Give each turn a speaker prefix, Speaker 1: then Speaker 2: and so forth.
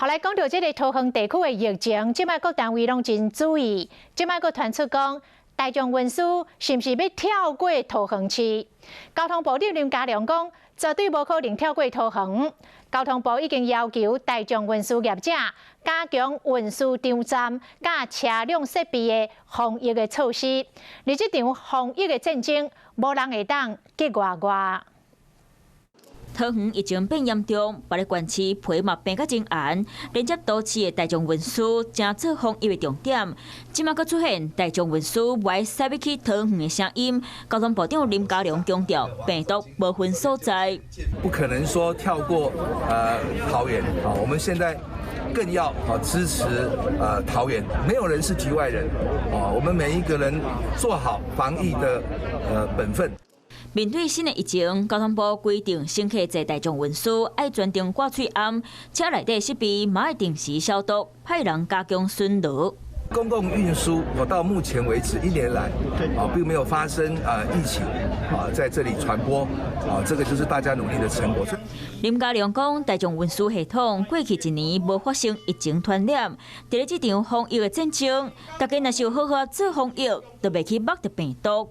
Speaker 1: 後來講到這个桃園地區的疫情，這擺各單位攏真注意，這擺閣傳出講大眾運輸是毋是欲跳過桃園市？交通部長林佳龍講，絕對無可能跳過桃園。交通部已經要求大眾運輸業者加強運輸場站佮車輛設備的防疫的措施。而這場防疫的戰爭，無人會當結外外。
Speaker 2: 桃園疫情變嚴重，別个縣市皮嘛變較真絚，連接都市的大眾運輸正做防疫的重點。這馬閣出現大眾運輸袂駛欲去桃園的聲音，交通部長林佳龍強調，病毒無分所在。
Speaker 3: 不可能說跳過桃園啊！我們現在更要啊支持桃園，沒有人是局外人啊！我們每一個人做好防疫的本分。
Speaker 2: 面對新的疫情，交通部規定乘客坐大眾運輸愛全程掛喙罨，車內底設備嘛愛定時消毒，派人加強巡邏。
Speaker 3: 公共運輸，我到目前為止一年來啊，並沒有發生啊疫情啊，在這裡傳播啊，這個就是大家努力的成果。
Speaker 2: 林佳龍講，大眾運輸系統過去一年無發生疫情傳染，佇咧這場防疫的戰爭，大家若是有好好做防疫，就袂去縛著病毒。